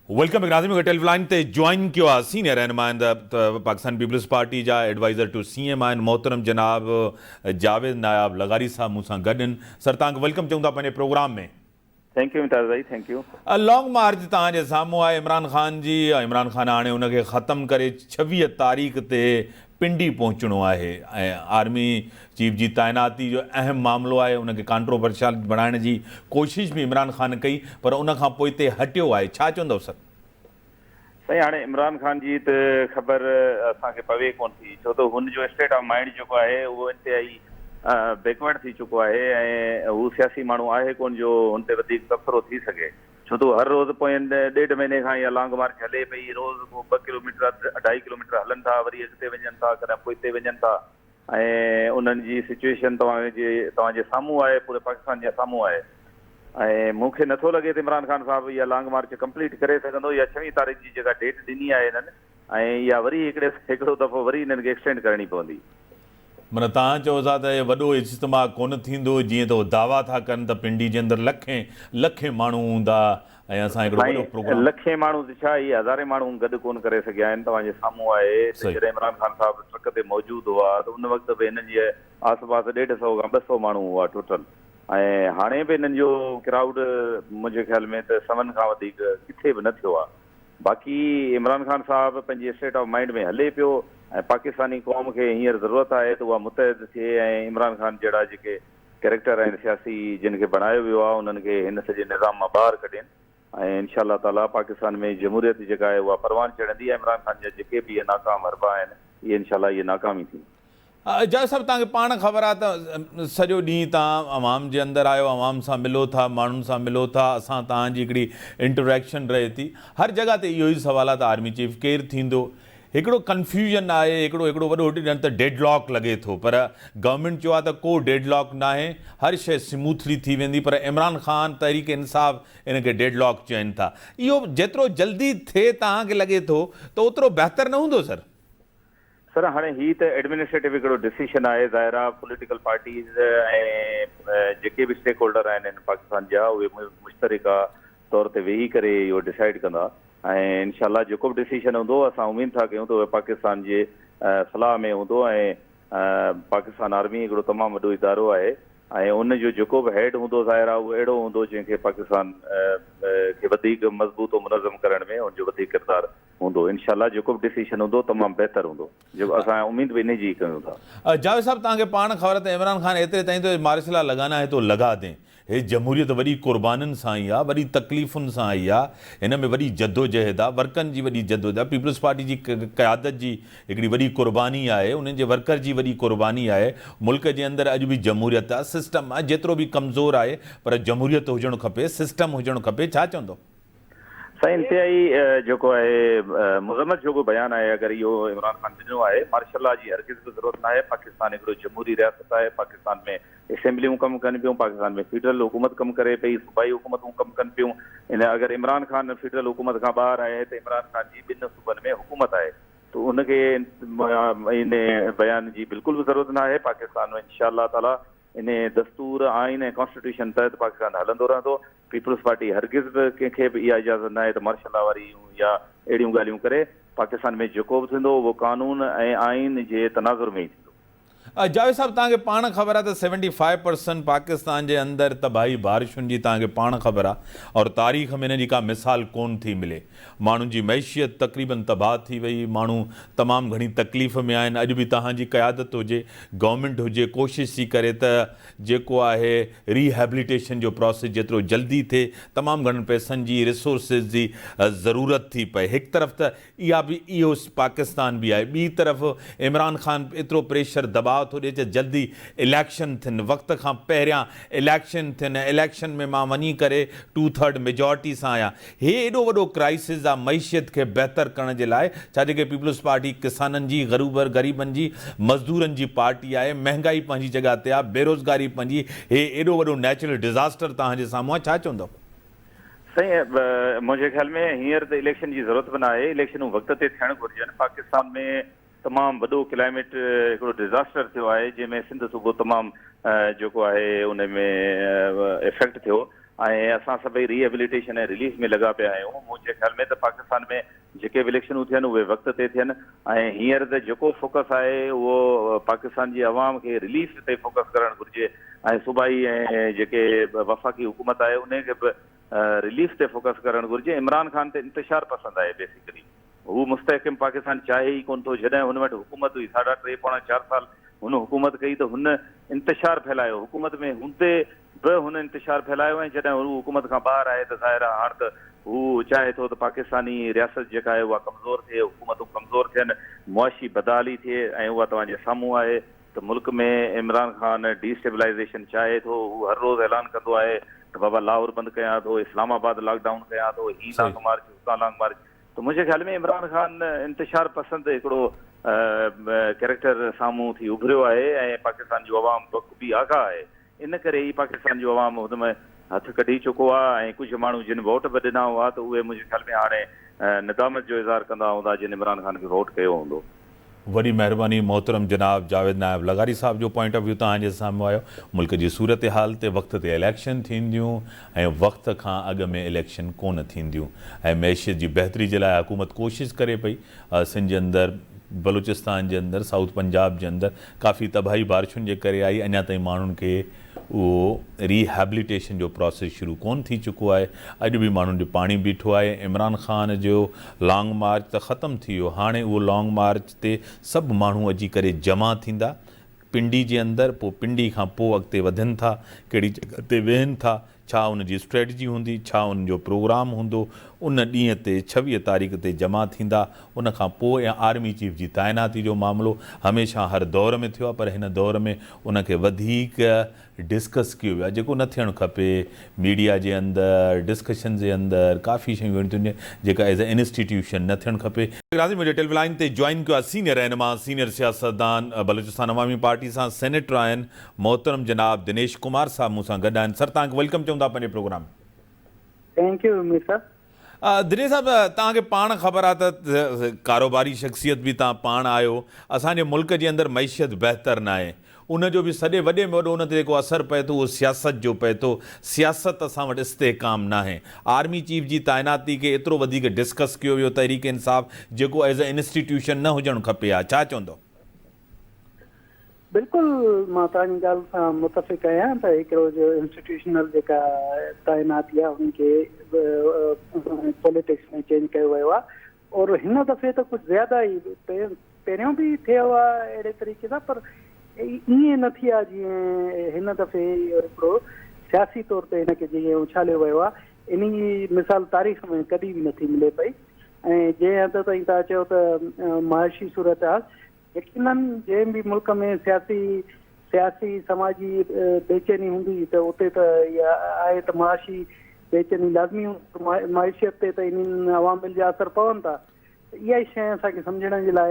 Welcome back ناظرين مونکي telephone line تي جوائن ڪيو آهي سينئر رهنمائنده پاڪستان پيپلز پارٽي جا ايڊوائزر ٽو سي ايم آهن محترم جناب جاويد ناياب لغاري صاحب مون سان گڏ آهن سر توهان کي welcome چئون ٿا پنهنجي پروگرام ۾. Thank you Imtiaz ڀائي thank you. Long march توهان جي سامهون آهي عمران خان جي عمران خان هاڻي ان کي ختم ڪري 26 تاريخ تي پنڊي پهچڻو آهي ۽ آرمي چيف جي تعيناتي جو اهم معاملو آهي ان کي ڪانٽروورشل بڻائڻ جي ڪوشش به عمران خان ڪئي پر ان کان پوئتي هٽيو آهي ڇا چوندؤ سر؟ سائين هاڻي عمران خان جي ته خبر اسان کي پوي ڪونه ٿي ڇو ته هن جو اسٽيٽ آف مائنڊ جيڪو آهي اهو انتهائي بيڪورڊ ٿي چڪو آهي ۽ هو سياسي ماڻهو آهي ڪونه جو هن تي وڌيڪ تبصرو ٿي سگهي ڇو ته هر روز پوئين ڏيڍ مهيني کان اها لانگ مارچ هلي پئي، روز ڪو ٻه ڪلوميٽر اڍائي ڪلوميٽر هلن ٿا، وري اڳتي وڃن ٿا، ڪڏهن پوئتي وڃن ٿا ۽ انهن جي سچوئيشن توهان جي توهان جي سامهون آهي، پوري پاڪستان جي سامهون آهي ۽ مون کي نٿو لڳي ته عمران خان صاحب اها لانگ مارچ ڪمپليٽ ڪري سگهندو يا ڇويهين تاريخ جي جيڪا ڊيٽ ڏني آهي هنن ۽ اها وري هڪڙي هڪڙو دفعو وري هنن کي ايڪسٽينڊ ڪرڻي پوندي. معنيٰ توهان چئو ٿا ته وڏو اجتماع ڪونه ٿيندو جيئن ته هو دعويٰ ٿا ڪن ته پنڊي جي اندر لکين لکين ماڻهو هوندا ۽ اسان هڪڙو وڏو سائين پروگرام. لکين ماڻهو ته ڇا هي هزارين ماڻهو گڏ ڪونه ڪري سگهيا آهن توهان جي سامهون آهي ته جڏهن عمران خان صاحب ٽرڪ تي موجود هئا ته ان وقت به هنن جي آس پاس ڏيڍ سئو کان 200 ماڻهو هئا ٽوٽل ۽ هاڻي به هنن جو ڪرائوڊ منهنجي خيال ۾ ته سون کان وڌيڪ ڪٿي به نه ٿيو آهي. باقي عمران خان صاحب پنهنجي اسٽيٽ آف مائنڊ ۾ هلي پيو ۽ پاڪستاني قوم کي هينئر ضرورت آهي ته اها متحد ٿئي ۽ عمران خان جهڙا جيڪي ڪيريڪٽر آهن سياسي جن کي بڻايو ويو آهي انهن کي هن سڄي نظام مان ٻاهر ڪڍين ۽ انشاء الله تعاليٰ پاڪستان ۾ جمهوريت جيڪا آهي اها پروان چڙهندي ۽ عمران خان جا جيڪي به اهي ناڪام حربا آهن اهي انشاء الله اهي ناڪام ئي ٿيندا. جج صاحب توهان کي پاڻ خبر آهي ته سڄو ڏينهن توهان عوام جي اندر آهيو عوام سان ملو ٿا ماڻهن سان ملو ٿا اسان توهان جي هڪڙي انٽريڪشن رهي ٿي هر جڳهه تي اهو ئي سوال آهي ته آرمي چيف ڪير ٿيندو هڪڙو ڪنفيوزن آهي هڪڙو هڪڙو وڏو ڄڻ ته ڊيڊ لاڪ لڳي ٿو پر گورنمينٽ چيو آهي ته ڪو ڊيڊ لاڪ ناهي هر شيء سموٿلي ٿي ويندي پر عمران خان تحريڪ انصاف ان کي ڊيڊ لاڪ چون ٿا اهو جيترو جلدي ٿئي توهان کي لڳي ٿو ته اوترو بهتر نه هوندو سر؟ سر هاڻي هي ته ايڊمنسٽريٽو هڪڙو ڊسيشن آهي ظاهر آ پوليٽيڪل پارٽيز ۽ جيڪي به اسٽيڪ هولڊر آهن هن پاڪستان جا اهي مشترڪه طور تي ويهي ڪري اهو ڊسائيڊ ڪندا ۽ انشاء الله جيڪو به ڊسيشن هوندو اسان اميد ٿا ڪيون ته اهو پاڪستان جي صلاح ۾ هوندو ۽ پاڪستان آرمي هڪڙو تمام وڏو ادارو آهي ۽ ان جو جيڪو به هيڊ هوندو ظاهر آ اهو اهڙو هوندو جنهن کي پاڪستان کي وڌيڪ مضبوط و منظم ڪرڻ ۾ ان جو وڌيڪ ڪردار هوندو انشاء الله جيڪو به ڊسيشن هوندو تمام بهتر هوندو جيڪو اسان اميد به انهي جي ئي ڪيون ٿا. جاويد صاحب توهان کي پاڻ خبر آهي ته عمران خان ايتري تائين ته مارشل لا لگانا هي تو لگا دين هي جمهوريت وڏي قربانين سان آئي آهي وڏي تڪليفن سان آئي آهي هن ۾ وڏي جدوجهد آهي ورڪن جي وڏي جدوجهد آهي پيپلز پارٽي جي قيادت جي هڪڙي وڏي قرباني آهي انهن جي ورڪر جي وڏي قرباني آهي ملڪ جي اندر اڄ به جمهوريت آهي سسٽم آهي جيترو به ڪمزور آهي پر جمهوريت هجڻ کپي سسٽم هجڻ کپي ڇا چوندو. سائين انتهائي جيڪو آهي مذمت جوڳو بيان آهي اگر اهو عمران خان ڏنو آهي مارشل لا جي هرگز به ضرورت ناهي پاڪستان هڪڙو جمهوري رياست آهي پاڪستان ۾ اسيمبليون ڪم ڪن پيون پاڪستان ۾ فيڊرل حڪومت ڪم ڪري پئي صوبائي حڪومتون ڪم ڪن پيون ان اگر عمران خان فيڊرل حڪومت کان ٻاهر آهي ته عمران خان جي ٻن صوبن ۾ حڪومت آهي ته ان کي ان بيان جي بلڪل به ضرورت ناهي پاڪستان ۾ انشاء الله تعالي ان دستور، آئين ۽ ڪانسٽيٽيوشن تحت پاڪستان هلندو رهندو، پيپلز پارٽي هرگز به ڪنهن کي به اها اجازت ناهي ته مارشل لا واري يا اهڙيون ڳالهيون ڪري، پاڪستان ۾ جيڪو به ٿيندو اهو قانون ۽ آئين جي تناظر ۾ ئي ٿيندو. جاويد صاحب توهان کي پاڻ خبر آهي ته سيونٽي فائيو پرسنٽ پاڪستان جي اندر تباهي بارشن جي توهان کي پاڻ خبر آهي اور تاريخ ۾ ان جي ڪا مثال ڪون ٿي ملي ماڻهن جي معيشيت تقريبن تباهه ٿي وئي، ماڻهو تمام گهڻي تڪليف ۾ آهن، اڄ به توهان جي قيادت هجي، گورنمينٽ هجي ڪوشش ٿي ڪري ته جيڪو آهي ري هيبليٽيشن جو پراسيس جيترو جلدي ٿئي، تمام گهڻن پئسن جي ريسورسز جي ضرورت ٿي پئي، هڪ طرف ته اها به اهو پاڪستان به آهي ٻي طرف عمران خان ايترو پريشر دٻاء ٿو ڏئي ته جلدي اليڪشن ٿين وقت کان پهريان اليڪشن ٿين اليڪشن ۾ مان وڃي ڪري ٽو ٿرڊ ميجارٽي سان آهيان هي ايڏو وڏو ڪرائسز آ معيشيت کي بهتر ڪرڻ جي لاء ڇا جيڪي پيپلز پارٽي ڪسانن جي غروبر غريبن جي مزدورن جي پارٽي آهي مهنگائي پنهنجي جڳهه تي آ بيروزگاري پنهنجي هي ايڏو وڏو نيچرل ڊزاسٽر توهان جي سامهون آ ڇا چوندؤ؟ سائين منهنجي خيال ۾ هينئر ته اليڪشن جي ضرورت به ناهي اليڪشنون وقت تي ٿيڻ گهرجن پاڪستان ۾ تمام وڏو ڪلائميٽ هڪڙو ڊزاسٽر ٿيو آهي جنهن ۾ سنڌ صوبو تمام جيڪو آهي ان ۾ افيڪٽ ٿيو ۽ اسان سڀئي ري هيبليٽيشن ۽ رليف ۾ لڳا پيا آهيون منهنجي خيال خيال ۾ ته پاڪستان ۾ جيڪي به اليڪشنون ٿين اهي وقت تي ٿين ۽ هينئر ته جيڪو فوڪس آهي اهو پاڪستان جي عوام کي رليف تي فوڪس ڪرڻ گهرجي ۽ صوبائي ۽ جيڪي وفاقي حڪومت آهي انهي کي به رليف تي فوڪس ڪرڻ گهرجي. عمران خان ته انتشار پسند آهي بيسيڪلي هو مستحڪم پاڪستان چاهي ئي ڪونه ٿو جڏهن هن وٽ حڪومت هئي ساڍا ٽي پوڻا چار سال هن حڪومت ڪئي ته هن انتشار ڦهلايو حڪومت ۾ هوندي به هن انتشار ڦهلايو ۽ جڏهن هو حڪومت کان ٻاهر آهي ته ظاهر آهي هاڻ ته هو چاهي ٿو ته پاڪستاني رياست جيڪا آهي اها ڪمزور ٿئي حڪومتون ڪمزور ٿين معاشي بدحالي ٿئي ۽ اها توهان جي سامهون آهي ته ملڪ ۾ عمران خان ڊي اسٽيبلائيزيشن چاهي ٿو هو هر روز اعلان ڪندو آهي ته بابا لاهور بند ڪيان ٿو اسلام آباد لاڪ ڊائون ڪيان ٿو هي لانگ مارچ هتان لانگ مارچ ته منهنجي خيال ۾ عمران خان انتشار پسند هڪڙو ڪيريڪٽر سامهون ٿي اڀريو آهي ۽ پاڪستان جو عوام بخوبي آگاهه آهي ان ڪري ئي پاڪستان جو عوام هن ۾ هٿ ڪڍي چڪو آهي ۽ ڪجهه ماڻهو جن ووٽ به ڏنا هئا ته اهي منهنجي خيال ۾ هاڻي ندامت جو اظهار ڪندا هوندا جن عمران خان کي ووٽ ڪيو هوندو. وڏي مهرباني محترم جناب جاويد نائب لغاري صاحب جو پوائنٽ آف ويو توهان جي سامهون آيو ملڪ جي صورتحال تي وقت تي اليڪشن ٿينديون ۽ وقت کان اڳ ۾ اليڪشن ڪونه ٿينديون ۽ معيشت جي بهتري جي لاء حڪومت ڪوشش ڪري پئي سنڌ جي اندر بلوچستان جي اندر سائوٿ پنجاب جي اندر ڪافي تباهي بارشن جي ڪري آئي اڃا تائين ماڻهن کي اهو ري هيبليٽيشن جو پراسيس شروع ڪونه ٿي چڪو آهي اڄ به ماڻهن جو پاڻي بيٺو آهي عمران خان جو لانگ مارچ ته ختم ٿي ويو هاڻي اهو لانگ مارچ تي سڀ ماڻهو اچي ڪري جمع ٿيندا پنڊي جي اندر پوء پنڊي کان پوء اڳتي وڌن ٿا ڪهڙي جڳهه تي ويهن ٿا ڇا ان جي اسٽريٽجي هوندي، ڇا ان جو پروگرام هوندو، ان ڏينهن تي 26 تاريخ تي جمع ٿيندا، ان کان پوء ۽ آرمي چيف جي تعيناتي جو معاملو هميشه هر دور ۾ ٿيو آهي پر هن دور ۾ ان کي وڌيڪ ڊسڪس ڪيو ويو آهي جيڪو نه ٿيڻ کپي، ميڊيا جي اندر ڊسڪشن جي اندر ڪافي شيون اهڙيون ٿيون جيڪا ايز اي انسٽيٽيوشن نه ٿيڻ کپي. ناظرين منهنجي ٽيليفون لائين تي جوائن ڪيو آهي سينيئر رهنما، سينيئر سياستدان، بلوچستان عوامي پارٽي سان سينيٽر آهن محترم جناب دنيش ڪمار صاحب مون سان گڏ آهن سر توهان کي welcome چئون ٿا پنهنجي پروگرام ۾. Thank you Mir صاحب. دنيش صاحب توهان کي پاڻ خبر آهي ته ڪاروباري شخصيت به توهان پاڻ آهيو اسان جي ملڪ جي اندر معيشت بهتر ناهي ان جو به سڄي وڏي ۾ وڏو ان تي جيڪو اثر پئي ٿو اهو سياست جو پئي ٿو سياست اسان وٽ استحڪام ناهي آرمي چيف جي تعيناتي کي ايترو وڌيڪ ڊسڪس ڪيو ويو تحريڪ انصاف جيڪو ايز اي انسٽيٽيوشن نه هجڻ کپي ها ڇا چوندو. بلڪل مان توهان جي ڳالهه سان متفق آهيان ته هڪڙو جو انسٽيٽيوشنل جيڪا تعيناتي آهي ان کي پوليٽڪس ۾ چينج ڪيو ويو آهي اور هن دفعي ته ڪجهه زياده ئي پهريون به ٿيو آهي اهڙي طريقي سان پر ائين نه ٿي آهي جيئن هن دفعي اهو هڪڙو سياسي طور تي هن کي جيئن اڇاليو ويو آهي ان جي مثال تاريخ ۾ ڪڏهن به نٿي ملي پئي ۽ جنهن حد تائين توهان چيو ته معاشي صورتحال يقينن جنهن به ملڪ ۾ سياسي سياسي سماجي بيچيني هوندي ته اتي ته اها آهي ته معاشي بيچيني لازمي هوندي معيشت تي ته انهن عوامل جا اثر پون ٿا ته اها ئي شيء اسان کي سمجهڻ جي لاء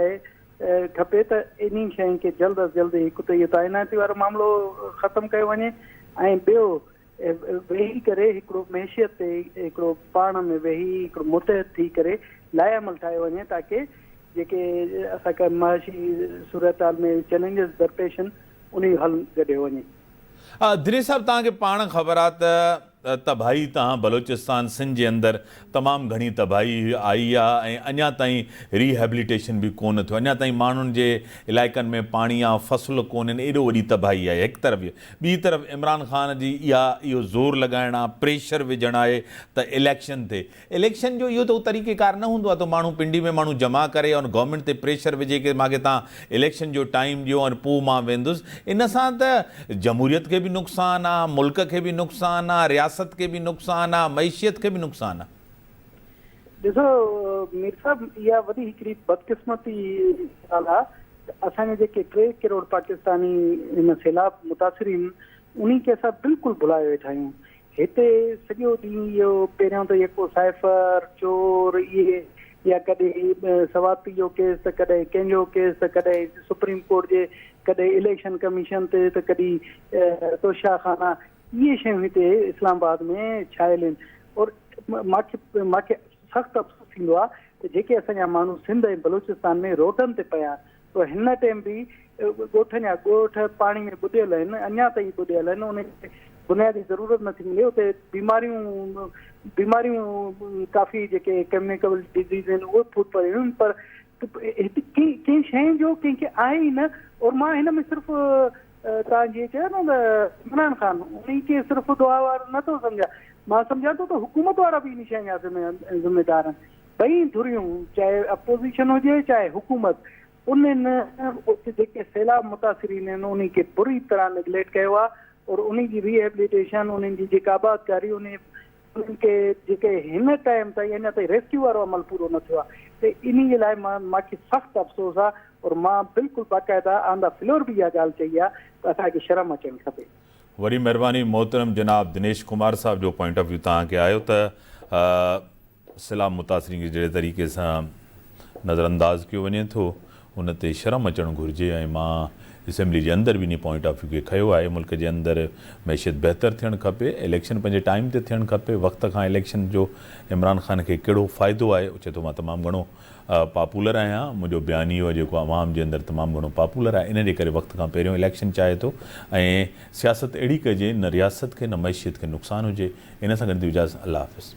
کپي ته انهن شين کي جلد از جلد هڪ ته اهو تعيناتي وارو معاملو ختم ڪيو وڃي ۽ ٻيو ويهي ڪري هڪڙو معيشت تي هڪڙو پاڻ ۾ ويهي هڪڙو متحد ٿي ڪري لائحه عمل ٺاهيو وڃي تاڪه جيڪي اسان کي معاشي صورتحال ۾ چئلينجز درپيش آهن انهي جو حل ڪڍيو وڃي. دنيش صاحب توهان کي پاڻ خبر آ ته تباهي تهان بلوچستان سنڌ جي اندر تمام گهڻي تباهي آئي آ ۽ اڃا تائين ري هيبليٽيشن به ڪونه ٿيو اڃا تائين ماڻهن جي علائقن ۾ پاڻي آ فصل ڪونهن ايڏو وڏي تباهي آهي هڪ طرف ٻي طرف عمران خان جي اها اهو زور لڳائڻ آ پريشر وجهڻ آهي ته اليڪشن ٿئي اليڪشن جو اهو ته طريقي ڪار نه هوندو آ ته ماڻهو پنڊي ۾ ماڻهو جمع ڪري ۽ گورنمينٽ تي پريشر وجهي ڪي مان کي تان اليڪشن جو ٽائيم ڏيو ۽ پو مان ويندس ان سان ته جمهوريت کي به نقصان آ ملڪ کي به نقصان آ رياست کي به نقصان آ معيشيت کي به نقصان آ. ڏسو مير صاحب اها وڏي هڪڙي بدقسمتي ڳالهه آ ته اسان جا جيڪي 3 ڪروڙ پاڪستاني هن سيلاب متاثرين انهي کي اسان بلڪل ڀلائي ويٺا آهيون. هتي سڄو ڏينهن اهو پهريون ته يڪو سائفر، چور اهي يا ڪڏهن سواتي جو ڪيس ته ڪڏهن ڪنهن جو ڪيس ته ڪڏهن سپريم ڪورٽ جي ڪڏهن اليڪشن ڪميشن تي ته ڪڏهن توشا خانا اهي شيون هتي اسلام آباد ۾ ڇايل آهن اور ماکي ماکي سخت افسوس ٿيندو آهي ته جيڪي اسان جا ماڻهو سنڌ ۽ بلوچستان ۾ روڊن تي پيا آهن ته هن ٽيم به ڳوٺن جا ڳوٺ پاڻي ۾ ٻڏيل آهن اڃا تائين ٻڏيل آهن انهن کي بنيادي ضرورت نٿي ملي اتي بيماريون بيماريون ڪافي جيڪي ڪميونيڪبل ڊزيز آهن اهي ڦوٽ پيون آهن پر هتي ڪنهن شيء جو ڪنهن کي آهي ئي نه اور مان هن ۾ صرف توهان جيئن چيو نه ته عمران خان انهي کي صرف ڏوهه وارو نه ٿو سمجهان مان سمجهان ٿو ته حڪومت وارا به انهي شيء جا ذميدار آهن ٻئي ڌريون چاهي اپوزيشن هجي چاهي حڪومت انهن اتي جيڪي سيلاب متاثرين آهن انهي کي بري طرح نگليڪٽ ڪيو آهي اور انهي جي ريهيبليٽيشن انهن جي جيڪا آبادڪاري انهي انهن کي جيڪي هن ٽائيم تائين اڃا تائين ريسڪيو وارو عمل پورو نه ٿيو آهي ته انهي جي لاء مان ماکي سخت افسوس آهي اور مان بلڪل باقاعده آن دا فلور به اها ڳالهه چئي آهي ته اسان کي شرم اچڻ کپي. وڏي مهرباني محترم جناب دنيش ڪمار صاحب جو پوائنٽ آف ويو توهان کي آيو ته سيلاب متاثرين کي جهڙي طريقي سان نظرانداز ڪيو وڃي ٿو ان تي شرم اچڻ گهرجي ۽ مان اسيمبلي جي اندر به انهي پوائنٽ آف ويو کي کنيو آهي ملڪ جي اندر معيشت بهتر ٿيڻ کپي اليڪشن پنهنجي ٽائيم تي ٿيڻ کپي وقت کان اليڪشن جو عمران خان کي ڪهڙو فائدو آهي چئي ٿو مان تمام گهڻو پاپولر آهيان منهنجو بيانيو جيڪو عوام جي اندر تمام گهڻو پاپولر آهي ان جي ڪري وقت کان پهريون اليڪشن چاهي ٿو ۽ سياست اهڙي ڪجي نه رياست کي نه معيشت کي نقصان هجي ان سان گڏ اجازت الله حافظ.